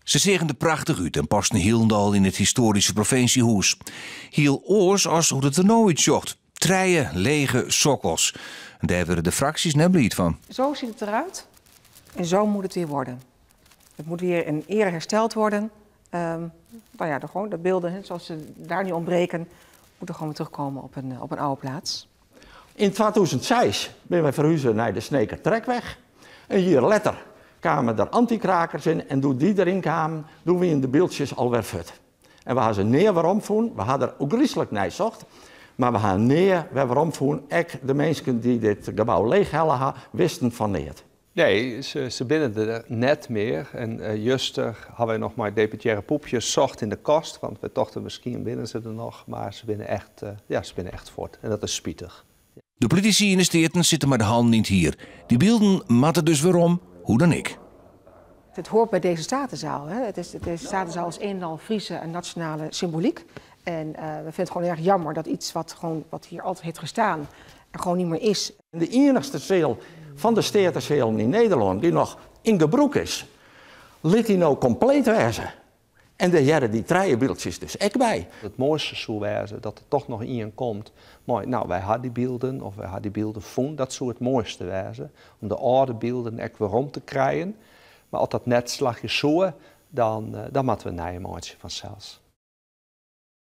Se seagen der prachtich út en pasten hielendal yn it histoaryske provinsjehûs. Hiel oars as hoe't it der no útsjocht. Trije lege sokkels. En dêr wurde de fraksjes net bliid fan. Zo ziet het eruit en zo moet het weer worden. Het moet weer in ere hersteld worden. Nou ja, de, gewoon de beelden, hè, zoals ze daar nu ontbreken, moeten gewoon weer terugkomen op een oude plaats. Yn 2006 binne wy ferhuze nei de Sneker Trekweg. In jier letter kamen der antykrakers yn en doe't dy deryn kamen, doe wiene de byldsjes alwer fuort. En we hawwe se nea weromfûn. We hawwe der ôfgryslik nei socht. Mar we hawwe nea wer weromfûn. Ek de minsken dy't dit gebou leechhelle hawwe, wisten fan neat. Nee, se binne der net mear. En juster hawwe wy noch mei deputearre Poepjes socht yn de kast, want we tochten miskien binne se der noch, mar se binne echt, ja, se binne echt fuort. En dat is spitich. De politisy yn de Steaten sitte mei de hannen yn it hier. Dy bylden moatte dus werom, hoe dan ek. Het hoort bij deze Statenzaal. Hè. Deze Statenzaal is een en al Friese en nationale symboliek. En we vinden het gewoon erg jammer dat iets wat hier altijd heeft gestaan, er gewoon niet meer is. De iennichste seal fan de Steatesealen yn Nederlân dy't noch yn gebrûk is, lit dy no kompleet wêze. En dêr hearre dy trije byldsjes dus ek by. It moaiste soe wêze dat der dochs noch ien komt. Mar no, wy hawwe dy bylden of wy hawwe dy bylden fûn. Dat soe it moaiste wêze. Om de âlde bylden ek werom te krijen. Mar as dat net slagje soe, dan moatte we nije meitsje fansels.